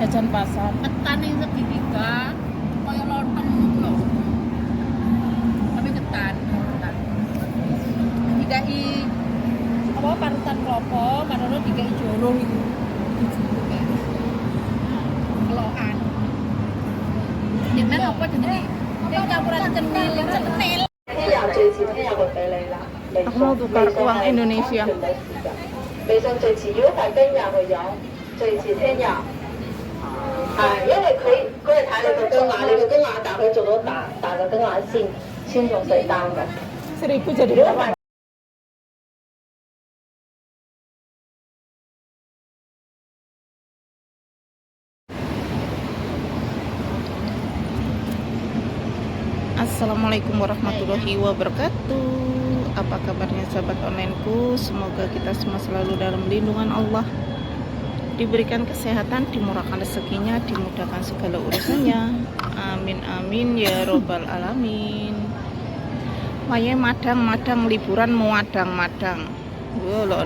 Jajan pasar. Ketan yang segitiga kaya lontong ngono lho. Tapi ketan, ketan. Dikai apa parutan klopo, marono dikai jorong iku. Dijupuk ya. Kelokan. Nek apa jenenge? Nek campuran cenil, cenil. Aku mau tukar uang Indonesia. 微信最遲如果係聽日去有，最遲聽日。係，因為佢係睇你個金額，你個金額大，佢做到大大個金額先仲水單嘅。 1000 jadi berapa? Assalamualaikum warahmatullahi wabarakatuh. Apa kabarnya sahabat onlineku? Semoga kita semua selalu dalam lindungan Allah, diberikan kesehatan, dimurahkan rezekinya, dimudahkan segala urusannya. Amin amin ya robbal alamin. Wayahe madang-madang liburan muadang-madang. Lho.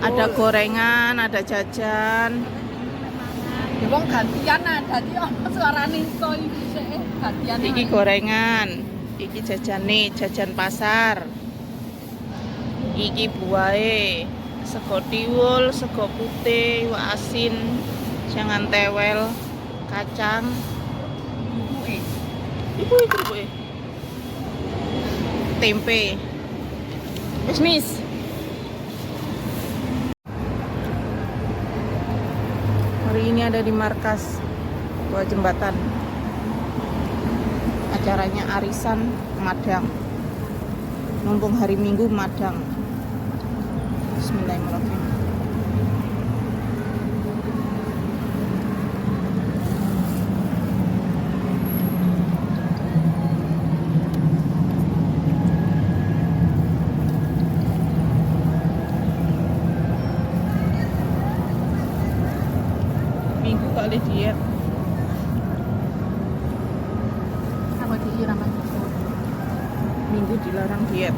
Ada gorengan, ada jajan. Ya wong gantian ah, dadi ana suarane iso iki sik gantian. Iki gorengan, iki jajane, jajan pasar. Iki buahe, sego tiwul, sego putih, iwak asin, jangan tewel, kacang. Ibuke. Ibu iki ibu. Tempe. Wis nis. Hari ini ada di markas bawah jembatan. Acaranya arisan madang. Mumpung hari Minggu madang. Bismillahirrahmanirrahim. Minggu kali diet. Apa diiram Minggu dilarang diet.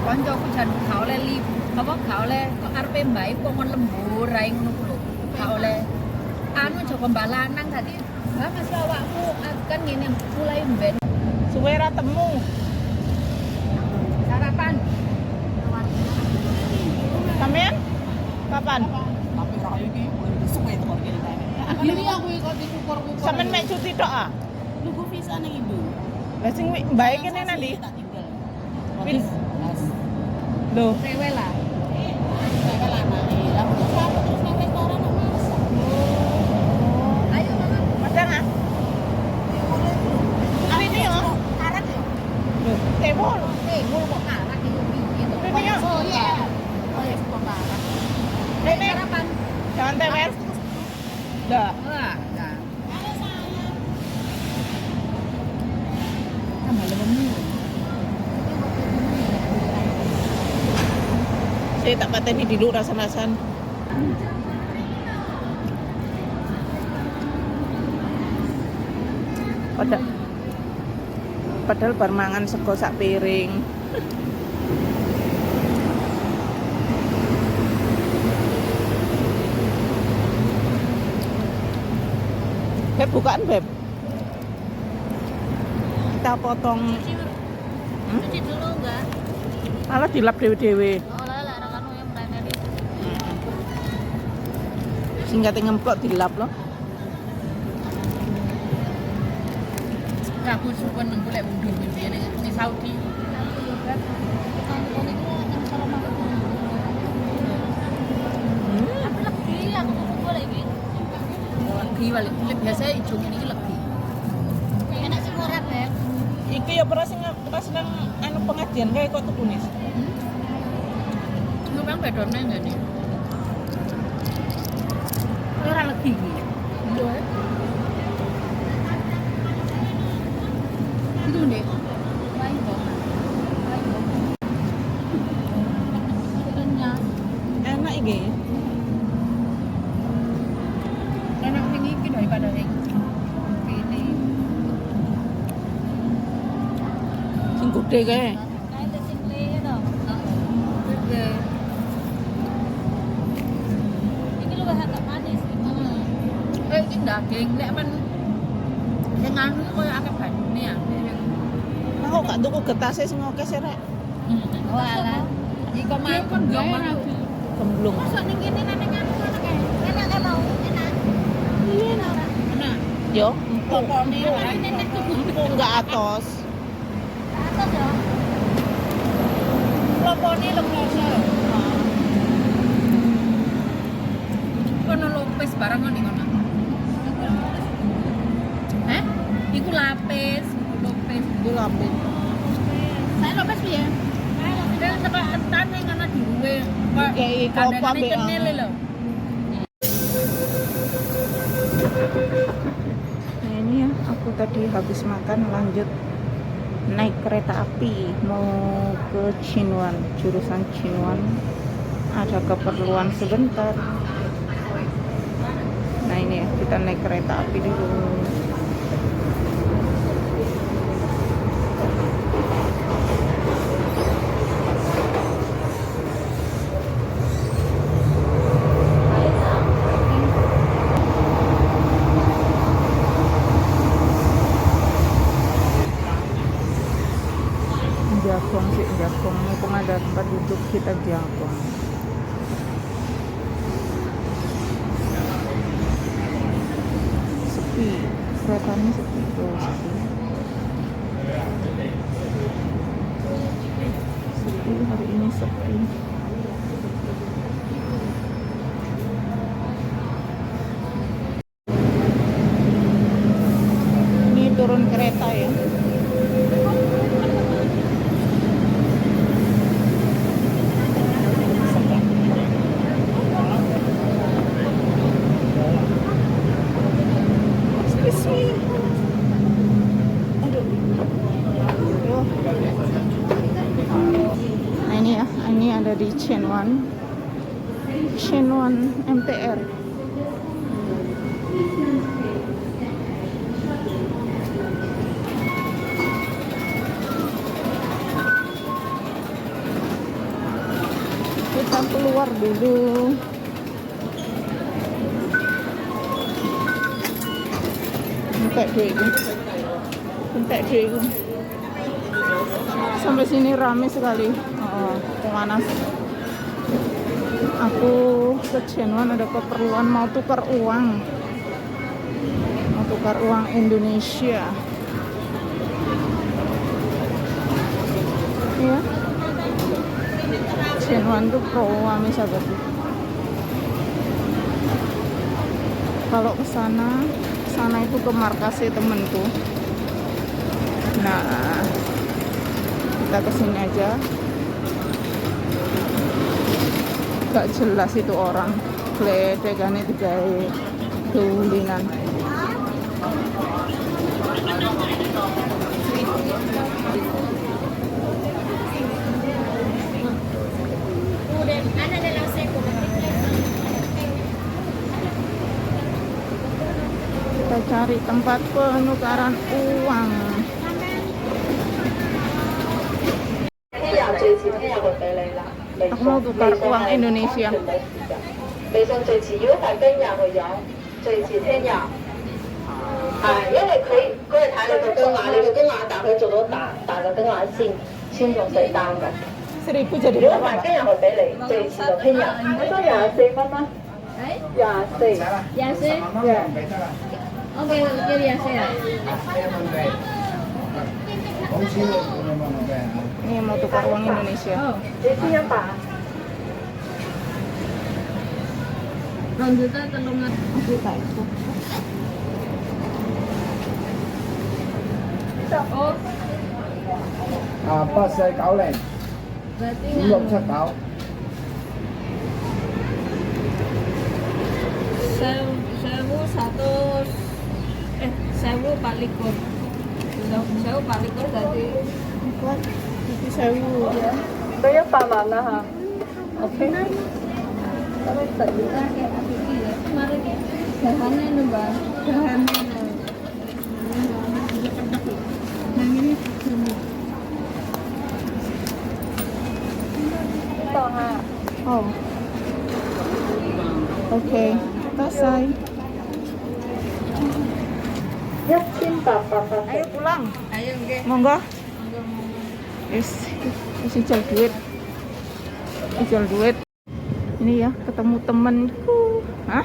Koncoku jan gak oleh lip, apa gak oleh kok arepe mbae kok kon lembur ae ngono ku lho. Gak oleh anu Joko mbah lanang dadi mbah Mas awakmu kan ngene mulai mben Suwe ra temu. Sarapan. Sampean? Kapan? Tapi ora iki suwe teko kene. Ini aku kok dikukur-kukur. Sampean mek cuti tok ah? Nunggu visa ning Indo. Lah sing mbae kene nanti. Tak tinggal. Win. Mas. Lho, Rewel lah. Rewel anake. Lah terus aku terus nang restoran kok masak. Ayo mangan. Madang ah? Ini yo. Karet yo. Lho, tewol. Tewul kok karak iki piye to? Ini yo. Oh iya. Oh iya, kok karet. Ini Sarapan. jangan tewel. Dah. Wah, nah. Tambah lemu. Saya tak pateni dulu rasan-rasan. Padahal bar mangan sego sak piring. Beb bukaan, Beb. Kita potong. Cuci dulu enggak? Malah dilap dewe-dewe. Oh lah lah anu yang mereneni. Sing kate ngemplok dilap loh. Aku suwen nang golek undur piye ning Saudi. Tapi legi aku tuku golek iki. Legi wali, biasa ijo ngene iki legi. Enak sing ora, Beb. Iki ya pernah sing pas nang anu pengajian kae kok tuku nis. Lu memang bedone ngene. Ora legi iki. Itu ndek. Lain kok. Lain kok. iki. Enak sing iki daripada sing kene. Sing gede kae. Kae sing le to. Heeh. Iki luwih agak manis iki malah. Iki daging nek men sing anu koyo akeh banyune ya. Aku gak tuku getase sing akeh sih rek. Oh alah. Iki kok Dia mangan kon gawe ra. Gemblung. Mosok ning kene nang anu ngono kae. Enak kan mau? Enak. Iya enak ora? Enak. Yo, empuk. Pokoknya ora. Enak tuh. Empuk enggak atos. Atos ya. Lopone lho kloso. Kono lopes barang ngono ngono. Hah? Iku lapis, lopes. Iku lapis. Saya lopes piye? Saya teko entan ning ngono diruwe. Kok Dikei klopo kandhane ambek cenil anu. lho. Nah ini ya, aku tadi habis makan lanjut naik kereta api mau ke Tsuen Wan, jurusan Tsuen Wan. Ada keperluan sebentar. Nah ini ya, kita naik kereta api dulu. Jagong sih, jagong. Mumpung ada tempat duduk kita jagong. Sepi, keretanya sepi tuh, sepi. Sepi hari ini sepi. Ini turun kereta ya. Excuse me. Aduh. Aduh. Nah ini ya, ini ada di Tsuen Wan. Tsuen Wan MTR. Kita keluar dulu. Entek duitku. Entek duitku. Sampai sini rame sekali. Oh, panas. Aku ke Tsuen Wan ada keperluan mau tukar uang. Mau tukar uang Indonesia. Iya. Tsuen Wan tuh rame sahabatku. Kalau ke sana, sana itu ke markasnya temenku. Nah, kita kesini aja. Gak jelas itu orang. Gledekane digawe tulinan. Kita cari tempat penukaran uang. 聽日最遲聽日會俾你啦。 Aku mau tukar uang Indonesia. 微信最遲如果係今日會有，最遲聽日。係，因為佢係睇你個金額，你個金額大，佢做到大大嘅金額先先仲四單㗎。 1000 jadi 如果 berapa? 係今日會俾你，最遲就聽日。我收24蚊啦。24。 24。Oke, oke 24 ya. Ini mau tukar uang Indonesia. 你先一百。 2 juta telung Aku tak ikut. Oh, 啊，8490， berarti 5679。 1100 1024. 1024 berarti Kuat. Itu 1000. 都100萬啦嚇。OK。Bahannya lho, Mbak. Bahannya. Nah, ini jeruk. Oh. Oke, selesai. 1888。 Ayo pulang. Ayo nggih. Monggo. Wis, wis ijol duit. Ijol duit. Ini ya, ketemu temenku. Hah?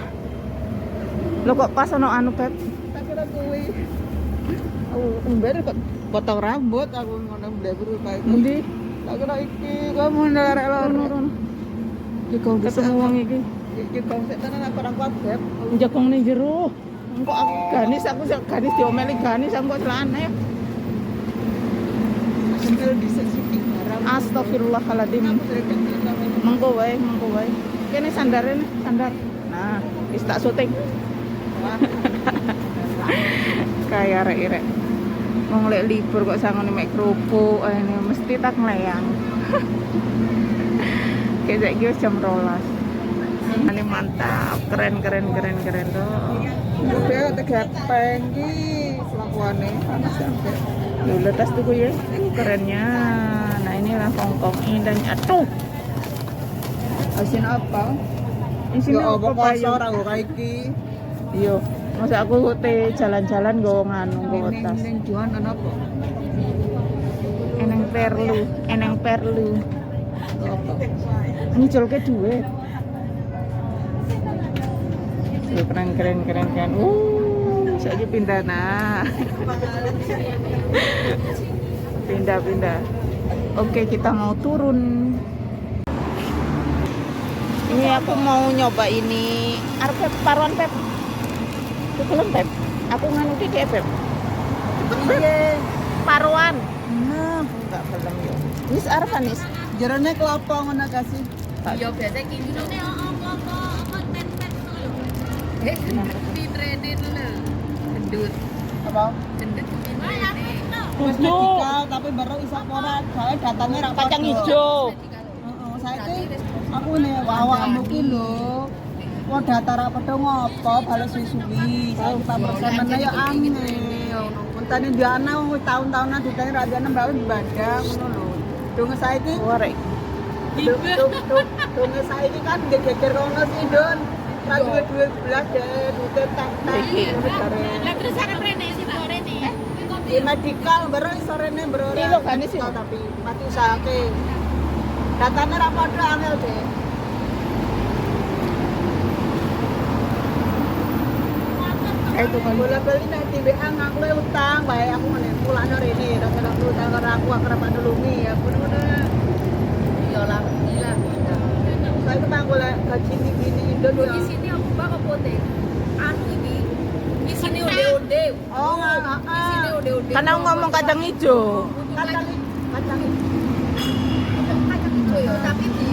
Lo kok pas ono anu, Beb? Tak kira kuwi. Aku ember kok potong rambut aku ngono mbleber kae. Endi? Tak kira iki kowe mau ndarek Rono loro. rono. Jegong Ketemu wong iki. Jegong sik tenan aku ora kuat, Beb. Jagong ning jero. Engko aku ganis aku ganis diomeli ganis aku kok celana ya. Sentil dhisik sithik barang. Astagfirullahaladzim. Aku dredeg. Mengko wae, mengko wae. Kene sandare nih, sandar. Nah, wis tak syuting. Kayak arek-arek. Wong lek libur kok sangone mek kerupuk, ini mesti tak ngleyang. Kayak saiki wis jam 12. Ini mantap, keren keren keren keren tuh. Udah tegepeng iki selakuane panas sampe. Lho, tas tuku ya. Kerennya. Nah, inilah Hongkong indahnya. Aduh, Asin apa? isine Ya apa apa payu? poso ora nggo kae iki. Iya, masa aku te jalan-jalan nggawa nganu, nggawa Ning tas. ning Juan ana apa? Eneng perlu, eneng perlu. Apa? Ngijolke duit. Lho, keren keren keren keren. Saiki pindah nah. Pindah pindah. Oke, kita mau turun. Ini aku mau nyoba ini. Arep Pep, paruan Pep. Belum Pep. Aku nganu titik Pep. Cepet Pep. Paruan. Nah, Enggak belum yo. Wis arep Anis. jerone kelapa ngono kasih. Iya biasa kinjune Eh, gendut rene lho. Gendut. Apa? Gendut rene. Wis medical tapi baru iso ora, soalnya datanya ra Kacang padha. hijau. Heeh, saiki aku ne awakmu ki lho. Wong data ra padha ngopo bales suwi-suwi. Saiki 4% meneh ya angel ngono. Entane ndi ana wong wis taun-taunan ditanya ra ana mbak badang ngono lho. Dong saiki Warek. dong saiki kan geger kono sih, Don. Ra duwe duit belas deh, duite tek-tek ngono jare. Lah terus arep rene sing rene. Di medical baru iso rene bro. Iki lho, ganis Medical tapi mati usahake. Datane ra padha angel deh. Kayak itu kan. Bola bali nek di WA ngaku utang bae aku ngene mulane rene rasa aku utang karo aku aku ora nulungi aku ngono. Iya lah, gila. Saya ketang golek gaji tinggi ning Indo Di sini aku mbak apa teh? Anu iki. Isine onde-onde. Oh, heeh. Isine onde-onde. Karena aku ngomong kacang hijau. Kacang kacang kacang hijau ya, tapi di